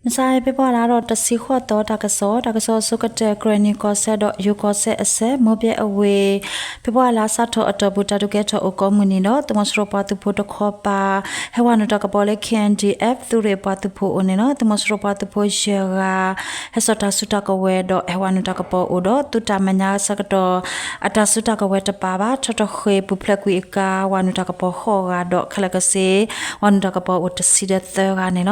မုၢ်ဆါအံၤ ဖဲပှၢ်လါဒီးတဆံဃိးသီ တၢ်ကစီၣ်, တၢ်ကစီၣ်အဆိကတၢၢ် ကရ့ၣ်နံၣ်ကီၢ်စဲၣ်ဒီးယိၤကီၢ်စဲၣ်အဆၢ မိၢ်ဘဲအဝ့ၢ် ဖဲပှၢ်လါစးထီၣ်အတီၢ်ပူၤ တၢ်ဒုးကဲထီၣ်အိၣ်ကိးမုၢ်နံၤဒီး သုးမီၤစိရိၤပှၤသုးဖိတခီပၤ ဟဲဝဲနုာ်တၢ်ကပီၤလၢ K N D F သုးရ့ၣ်ပှၤသုးဖိအအိၣ်န့ၣ်လီၤ. သုးမီၤစိရိၤပှၤသုးဖိယဲၢ်ဂၤ ဟဲစိာ်တၢ်စုတၢ်ကဝဲၤဒီး ဟဲဝဲနုာ်တၢ်ကပီၤအိၣ်ဒီး သုးတၢ်မဲာ်ညါဆၢကတီၢ် အတၢ်စုတၢ်ကဝဲၤတပာ်ဘၣ် ထီထီၣ်ဃ့ၢ်ပူၤဖျဲးကွံာ်အကါ ဝဲနုာ်တၢ်ကပီၤဃိးဂၤဒီး ခဲလၢာ်ကဆ့ ဝဲနုာ်တၢ်ကပီၤအိၣ်တဆံဒီးသၢဂၤန့ၣ်လီၤ.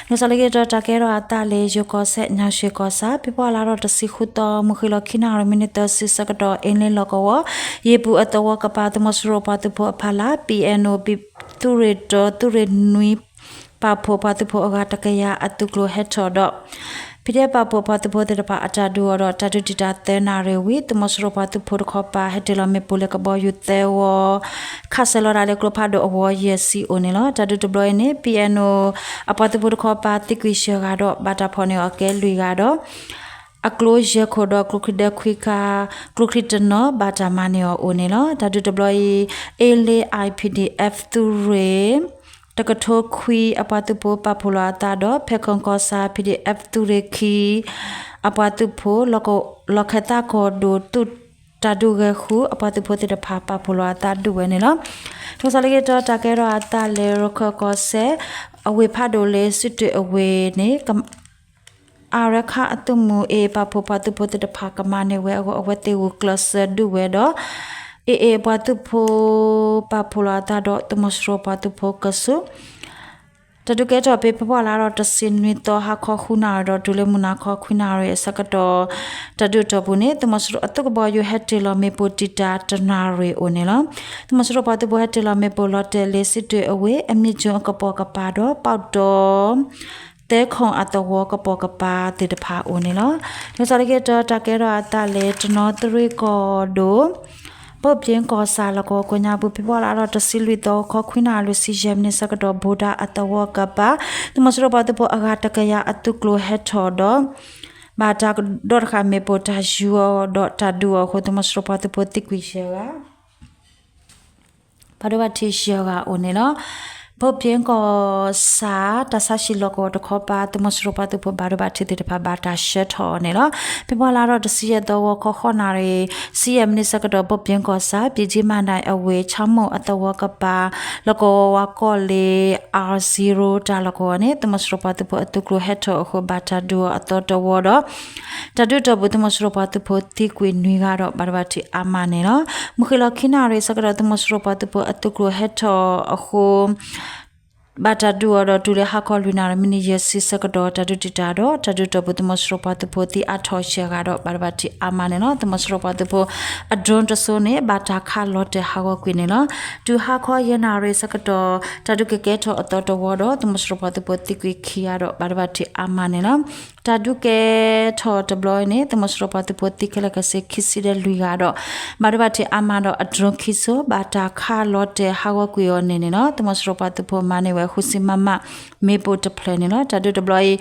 နုာ်စၢလၢက့ၤဒီးတၢ်ကဲထီၣ်အသးလၢ ယိၤကီၢ်စဲၣ် ညၣ်ရွှ့ၣ်ကီၢ်ဆၣ် ဖဲပှၢ်လါဒီးတဆံဃုသီ မုၢ်ဃ့ၢ်လီၤခံနၣ်ရံၣ် မံးနံးသၢဆံဆၢကတီၢ် အ့လ့လီၢ်ကဝီၤ ယ့ၢ်ပူၤအသဝီကပၤ သုးမီၤစိရိၤပှၤသုးဖိအဖီလာ် P N O သုးရ့ၣ်တၢ သုးရ့ၣ်နွံ ပာ်ဖှိၣ်ပှၤသုးဖိအဂၤတကယၤအသုးကျိၤဟဲထီၣ်ဒီး P D F ပာ်ဖှိၣ်ပှၤသုးဖိသ့ၣ်တဖၣ်အတၢ်ဒုးအီၤဒီး တၢ်ဒုးတံာ်တာ်သၢနၣ်ရံၣ်ဝံၤ သုးမီၤစိရိၤပှၤသုးဖိတခီပၤ ဟဲတ့ၢ်လီၤမ့ၣ်ပိၢ်လၢကဘီယူၤသၢဝီ ခးစၢၤလီၤဒၣ်လၢကျိဖးဒိၣ်အဝီယဲၢ်ဆံအိၣ်န့ၣ်လီၤ. တၢ်ဒုးတဘျီအံၤန့ၣ် P N O အပှၤသုးဖိတခီပၤသံကွံာ်ယဲၢ်ဂၤဒီး ဘၣ်တၢ်ဖီၣ်န့ၢ်အီၤကဲလွံၢ်ဂၤဒီး အကျိယဲၢ်ခိၣ်ဒီးကျိချံဒဲခွံခါ ကျိချံတနီၤ ဘၣ်တၢ်မၤန့ၢ်အီၤအိၣ်န့ၣ်လီၤ. တၢ်ဒုးတဘျီအံၤ အ့လ့ I P D F သုးရ့ၣ် တကထိခွံအပှၤသုးဖိပာ်ဖှိၣ်လီၤအသးဒီး ဖဲခိၣ်ကီၢ်ဆၣ် P D F သုးရ့ၣ်ခံ အပှၤသုးဖိ လီၢ်ခၢၣ်သးကီၢ်ဒိၣ်သုးတၢ်ဒုးဂဲၤဃုာ် အပှၤသုးဖိသ့ၣ်တဖၣ်ပာ်ဖှိၣ်လီၤအသးဒုးဝဲန့ၣ်လီၤ. တၢ်ကစီၣ်လၢက့ၤဒီးတၢ်ကဲထီၣ်အသးလၢ ရခၢၣ်ကီၢ်စဲၣ် အဝ့ၢ်ဖးဒိၣ်လၢစုတ့ၢ်အဝ့ၢ်န့ၣ် အါရခၣ်အသုးမုၢ် A A ပာ်ဖှိၣ်ပှၤသုးဖိသ့ၣ်တဖၣ်ကမၤန့ၢ်ဝဲအဂီၢ် အဝဲသ့ၣ်ဂုာ်ကျဲးစၢးဒုးဝဲဒီး A A ပှၤသုးဖိပာ်ဖှိၣ်လီၤအသးဒီး သုးမီၤစိရိၤပှၤသုးဖိကဆူး တၢ်ဒုးကဲထီၣ်ဖဲဖဲပှၢ်လါဒီးတဆံနွံသီ ဟါခီဃုနၣ်ရံၣ်ဒီးတုၤလၢမုၢ်နၤခီခွံနၣ်ရံၣ်အဆၢကတီၢ် တၢ်ဒုးအတီၢ်ပူၤန့ၣ် သုးမီၤစိရိၤအသုးကဘီယူၤဟဲတ့ၢ်လီၤမ့ၣ်ပိၢ်တံာ်တာ်တနၣ်ရံၣ်အိၣ်န့ၣ်လီၤ. သုးမီၤစိရိၤပှၤသုးဖိဟဲတ့ၢ်လီၤမ့ၣ်ပိၢ်လီၤတဲာ်လၢစုတ့ၢ်အဝ့ၢ် အမံးကၠိအကပိာ်ကပၤဒီး ပီၣ်တီ သဲခိၣ်အသဝီကပိာ်ကပၤသ့ၣ်တဖၣ်အိၣ်န့ၣ်လီၤ. တၢ်ကစီၣ်လၢက့ၤဒီးတၢ်ကဲထီၣ်အသးလၢ တနီသရံၣ်ကီၢ်ဒိၣ် ဘိᣁးပၠ့ကီၢ်ဆၣ်လီၢ်ကဝီၤကိးညါပူၤ ဖဲပှၢ်လါဒီးတဆံလွံၢ်သီ ခီခွံနၣ်ရံၣ်လွံၢ်ဆံယဲၢ်မံးနံးဆၢကတီၢ် ဘိၣ်ဒၣ်အသဝီကပၤ သုးမီၤစိရိၤပှၤသုးဖိအဂၤတကယၤအသုးကျိၤဟဲထီၣ်ဒီး ဘၣ်တၢ်ကဒီးတဃာ်မ့ၣ်ပိၢ်တၢ်ယူၤအီၤဒီး တၢ်ဒုးအီၤအဃိ သုးမီၤစိရိၤပှၤသုးဖိသံကွံာ်ယဲၢ်ဂၤ ဘၣ်ဒိဘၣ်ထံးယဲၢ်ဂၤအိၣ်န့ၣ်လီၤ. ဘိၣ်ပၠ့ကီၢ်ဆၣ် တၢ်ဆါဟံၣ်လီၢ်ကဝီၤတခီပၤ သုးမီၤစိရိၤပှၤသုးဖိဘၣ်ဒိဘၣ်ထံးသ့ၣ်တဖၣ် ဘၣ်တၢ်ဆှၢထီၣ်အီၤန့ၣ်လီၤ. ဖဲပှၢ်လါဒီးတဆံယဲၢ်သီ ဂီၤခီဃိးနၣ်ရံၣ် ဆံယဲၢ်မံးနံးဆၢကတီၢ် ဘိၣ်ပၠ့ကီၢ်ဆၣ် ပၠ့ကၠံမၤဒၣ်အဝ့ၢ် ဆါမိၣ်အသဝီကပၤ လီၢ်ကဝီၤဝါကီၢ်လ့ R zero တၢ်လီၢ်ကဝီၤန့ၣ် သုးမီၤစိရိၤပှၤသုးဖိအသုးကျိၤဟဲထီၣ်အဃိ ဘၣ်တၢ်ဒုးအီၤအသီတဝီဒီး တၢ်ဒုးအတီၢ်ပူၤ သုးမီၤစိရိၤပှၤသုးဖိသံကွံာ်နွံဂၤဒီး ဘၣ်ဒိဘၣ်ထံးအါမးန့ၣ်လီၤ. မုၢ်ဃ့ၢ်လီၤခံနၣ်ရံၣ်ဆၢကတီၢ် သုးမီၤစိရိၤပှၤသုးဖိအသုးကျိၤဟဲထီၣ်အဃိ ဘၣ်တၢ်ဒုးအီၤဒီးတုၤလၢဟါခီလွံၢ်နၣ်ရံၣ် မံးနံးယဲၢ်ဆံဆၢကတီၢ် တၢ်ဒုးတံာ်တာ်ဒီး တၢ်ဒုးတီၢ်ပူၤ သုးမီၤစိရိၤပှၤသုးဖိသံအါထီၣ်ယဲၢ်ဂၤဒီး ဘၣ်ဒိဘၣ်ထံးအါမးန့ၣ်လီၤ. သုးမီၤစိရိၤပှၤသုးဖိ အdrone တစိၤန့ၣ် ဘၣ်တၢ်ခးလီၤတဲာ်ဟးဂီၤကွံာ်န့ၣ်လီၤ. တုၤဟါခီယဲၢ်နၣ်ရံၣ်ဆၢကတီၢ် တၢ်ဒုးကကဲထီၣ်အသီတဝီဒီး သုးမီၤစိရိၤပှၤသုးဖိသံကွံာ်ခံဂၤဒီး ဘၣ်ဒိဘၣ်ထံးအါမးန့ၣ်လီၤ. တၢ်ဒုးကဲထီၣ်တဘျီအံၤန့ၣ် သုးမီၤစိရိၤပှၤသုးဖိသံခဲလၢာ်ခဲဆ့ခံဆံဒီးလွံၢ်ဂၤဒီး ဘၣ်ဒိဘၣ်ထံးအါမးဒီး အdrone ခံစိၤ ဘၣ်တၢ်ခးလီၤတဲာ်ဟးဂီၤကွံာ်အီၤန့ၣ်န့ၣ်လီၤ. သုးမီၤစိရိၤပှၤသုးဖိမၤန့ၢ်ဝဲ ဃုဆံ မမ မ့ၣ်ပိၢ်တဖျၢၣ်န့ၣ်လီၤ. တၢ်ဒုးတဘျီ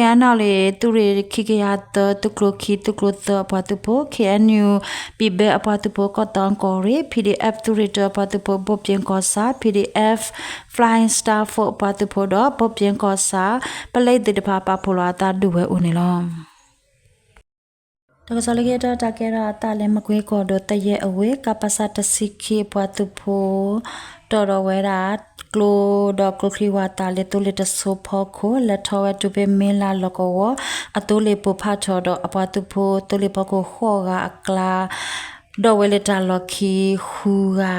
အံၤ KNLA သုးရ့ၣ်ခံကယၤသၢ သုးကျိၤခံ သုးကျိၤသၢအပှၤသုးဖိ K N U ပံၤဘဲအပှၤသုးဖိ ကီၢ်သီကီၢ်ရ့ၣ် P D F သုးရ့ၣ်တၢအပှၤသုးဖိ ဘိၣ်ပၠ့ကီၢ်ဆၣ် P D F Flying Star Force အပှၤသုးဖိဒီး ဘိၣ်ပၠ့ကီၢ်ဆၣ် ပလဲသ့ၣ်တဖၣ် ပာ်ဖှိၣ်လီၤအသးဒုးဝဲအိၣ်န့ၣ်လီၤ. တၢ်ကစီၣ်လၢက့ၤဒီး တၢ်ကဲထီၣ်အသးလၢ မကွ့ကီၢ်ဒိၣ် သယဲၢ်အဝ့ၢ် ကပစ တဆံခံအပှၤသုးဖိ တီၢ်ဒီးဝဲဒၣ် ကျိဒီးကျိချံဝးသးလၢသိလ့ၣ်တစိၤဖီခိၣ် လဲၤထီၣ်ဝဲတုၤဖဲမ့လးလီၢ်ကဝီၤ အသိလ့ၣ်ပိၢ်ဖးထီၣ်ဒီး အပှၤသုးဖိသိလ့ၣ်ဖီခိၣ်ဃိးဂၤအကျါ ဒီးဝဲလၢတၢ်လီၢ်ခံဃုဂၤ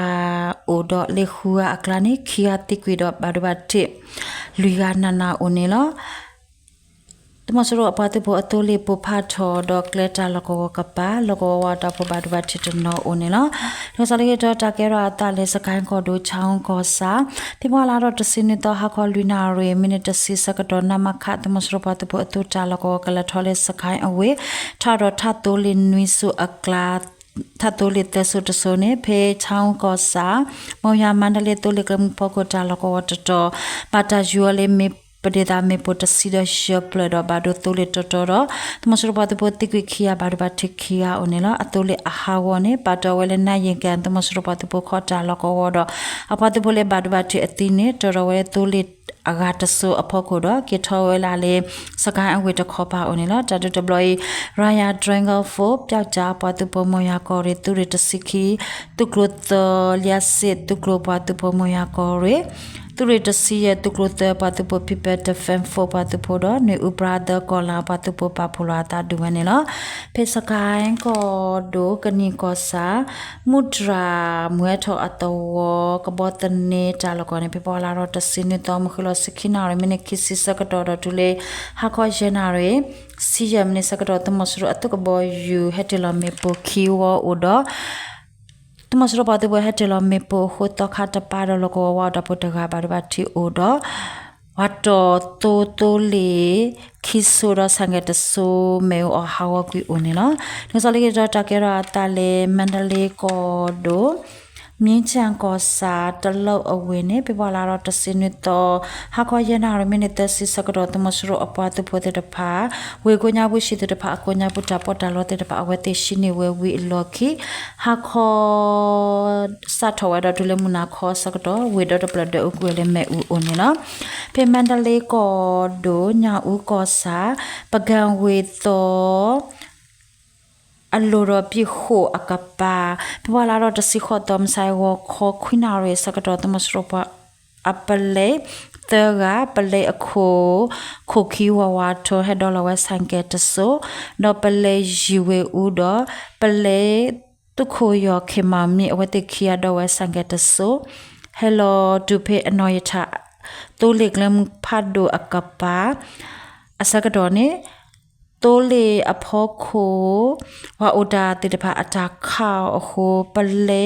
အိၣ်ဒီးလၢဃုဂၤအကျါန့ၣ် ခံဂၤသံကွံာ်ဒီး ဘၣ်ဒိဘၣ်ထံး လွံၢ်ဂၤနးနးအိၣ်န့ၣ်လီၤ. သုးမီၤစိရိၤအပှၤသုးဖိအသိလ့ၣ်ပိၢ်ဖးထီၣ်ဒီးကျဲတၢ်လီၢ်ကဝီၤကပၤ လီၢ်ကဝီၤဝါတၢ်ဖိဘၣ်ဒိဘၣ်ထံးတနီၤအိၣ်န့ၣ်လီၤ. တၢ်ကစီၣ်လၢက့ၤဒီး တၢ်ကဲထီၣ်အသးလၢ စကဲကီၢ်ဒိၣ် ဆၣ်အူကီၢ်ဆၣ် ဖဲပှၢ်လါဒီးတဆံနွံသီ ဟါခီလွံၢ်နၣ်ရံၣ် မံးနံးတဆံဆၢကတီၢ် နမခ သုးမီၤစိရိၤပှၤသုးဖိအသုးတၢ်လီၢ်ကဝီၤ ကလဲၤထီၣ်လၢစကဲအဝ့ၢ် ထီၣ်ဒီးထးသိလ့ၣ်နွံစိၤအကျါ ထးသိလ့ၣ်သၢစိၤတစိၤန့ၣ် ဖဲဆၣ်အူကီၢ်ဆၣ် မီၢ်ယၢ်မါဒလ့သိလ့ၣ်ကျဲမုၢ်ဖီခိၣ်တၢ်လီၢ်ကဝီၤတတီၤ ဘၣ်တၢ်ယူၤအီၤလၢမ့ၣ် ပဒ့သးမ့ၣ်ပိၢ်တဆံဒီးယဲၢ်ဖျၢၣ်ဒီး ဘၣ်ဒိသိလ့ၣ်တတီၤဒီး သုးမီၤစိရိၤပှၤသုးဖိသံကွံာ်ခံဂၤ ဘၣ်ဒိဘၣ်ထံးခံဂၤအိၣ်န့ၣ်လီၤ. အသိလ့ၣ်အဟးဂီၤန့ၣ် ပာ်တ့ၢ်ဝဲလၢ နၢ်ယ့ၣ်ကၣ် သုးမီၤစိရိၤပှၤသုးဖိခီၣ်တၢ်လီၢ်ကဝီၤဒီး အပှၤသုးဖိလၢဘၣ်ဒိဘၣ်ထံးအသံန့ၣ် တ့ၢ်ဒီးဝဲလၢသိလ့ၣ် အဂၤတစိၤအဖီခိၣ်ဒီး က့ၤထီၣ်ဝဲလၢ်လၢ စကဲအဝ့ၢ်တခီပၤအိၣ်န့ၣ်လီၤ. တၢ်ဒုးတဘျီအံၤ Royal Dragon Force ပျောက်ကျား ပှၤသုးဖိမိၢ်ယၤကီၢ်ရ့ၣ် သုးရ့ၣ်တဆံခံ သုးကျိၤသၢ လၢစ့ၣ် သုးကျိၤပှၤသုးဖိမိၢ်ယၤကီၢ်ရ့ၣ် သုးရ့ၣ်တဆံယဲၢ် သုးကျိၤသၢ ပှၤသုးဖိ People Defense Force ပှၤသုးဖိဒီး နွေဦး Brother ကီၢ်လၤပှၤသုးဖိပာ်ဖှိၣ်လီၤအသးဒုးဝဲန့ၣ်လီၤ. ဖဲစကဲကီၢ်ဒိၣ် ကနံၣ်ကီၢ်ဆၣ် မူတြၢ်မုၢ်ဟဲထီၣ်အသဝီ ကဘီသန့တၢ်လီၢ်ကီၢ်န့ၣ် ဖဲပှၤလါထီၣ်တဆံနွံသီ မုၢ်ဃ့ၢ်လီၤဆံခံနၣ်ရံၣ် မံးနံးခံဆံဆၢကတီၢ်ဒီးတုၤလၢ ဟါခီယဲၢ်နၣ်ရံၣ် ဆံယဲၢ်မံးနံးဆၢကတီၢ် သုးမီၤစိရိၤအသုးကဘီယူၤ ဟဲတ့ၢ်လီၤမ့ၣ်ပိၢ်ခံဝီအိၣ်ဒီး သုးမီၤစိရိၤပှၤသုးဖိဟဲတ့ၢ်လီၤမ့ၣ်ပိၢ်အဃိ သီခါတပၤဒီး လီၢ်ကဝီၤဝါအိၣ်ဒီးဖိတဂၤဘၣ်ဒိဘၣ်ထံးအိၣ်ဒီး ပှၤတီၢ်သိသိလ့ၣ်ခံစိၤဒီး ဆိုင်ကယ်တစိၤ မ့ၣ်အူအီၣ်ဟးဂီၤကွံာ်အိၣ်န့ၣ်လီၤ. နကစီၣ်လၢခံတတီၤ တၢ်ကဲထီၣ်အသးလၢ မါဒလ့ကီၢ်ဒိၣ် မြင်းခြံကီၢ်ဆၣ် တလုးအဝ့ၢ်န့ၣ် ဖဲပှၤလါထီၣ်တဆံနွံသီ ဟါခီယဲၢ်နၣ်ရံၣ် မံးနံးသၢဆံဆၢကတီၢ် သုးမီၤစိရိၤအပှၤသုးဖိသ့ၣ်တဖၣ် ဝ့ၢ်ကိးညါပူၤ စံၣ်သုးတဖၣ်အကိးညါပူၤ တၢ်ပီးတၢ်လီသ့ၣ်တဖၣ် အဝဲသ့ၣ်ဟံးန့ၢ်ဝဲဝံၤအလီၢ်ခံ ဟါခီ စးထီၣ်ဝဲဒီးတုၤလၢမုၢ်နၤခီဆၢကတီၢ် ဝ့ၢ်ဒီတဖျၢၣ်ဒွဲၣ်အူကွံာ်ဝဲလၢမ့ၣ်အူအိၣ်န့ၣ်လီၤ. ဖဲမါဒလ့ကီၢ်ဒိၣ် ညၣ်အူကီၢ်ဆၣ် ပကၣ်ဝ့ၢ်သီ အလိၤဒီးပံၣ်ဃိၣ်အကပၤ ဖဲပှၤလါထီၣ်တဆံဃိးသီ မုၢ်ဆါဂီၤခီခွံနၣ်ရံၣ်ဆၢကတီၢ် သုးမီၤစိရိၤပှၤအပလဲ သၢဂၤ ပလဲအခိၣ် ခိၣ်ခံဝးဝးထိ ဟဲဒိးလီၤဝဲ ဆိုင်ကယ်တစိၤ ဒီးပလဲယံာ်ဝ့ၢ်အူဒီး ပလဲ သုးခိၣ်ယီၢ်ခ့ၣ်မၤမံၤ အဝဲသ့ၣ်ခံဂၤဒိးဝဲ ဆိုင်ကယ်တစိၤ ဟဲလီၤတုၤဖဲအနီၢ်ယထး သိလ့ၣ်ကျဲမုၢ်ဖးဒိၣ်အကပၤ အဆၢကတီၢ်န့ၣ် သိလ့ၣ်အဖီခိၣ် ပှၤအိၣ်တၢ်သ့ၣ်တဖၣ်အတၢ်ခးအီၤအဃိ ပလဲ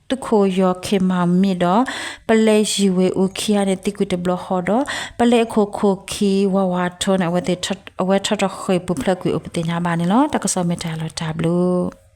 သုးခိၣ်ယီၢ်ခ့ၣ်မၤမံၤဒီး ပလဲယံာ်ဝ့ၢ်အူခံဂၤန့ၣ် သံကွံာ်တဘျီဃီဒီး ပလဲအခိၣ်ခိၣ်ခံဝးဝးထိန့ၣ် အဝဲထီၣ်တဃ့ၢ်ပူၤဖျဲးကွံာ်အိၣ်ပသ့ၣ်ညါဘၣ်န့ၣ်လီၤ. တၢ်ကစီၣ်မ့ၢ်တၢ်လီၤတၢ်ဘျုး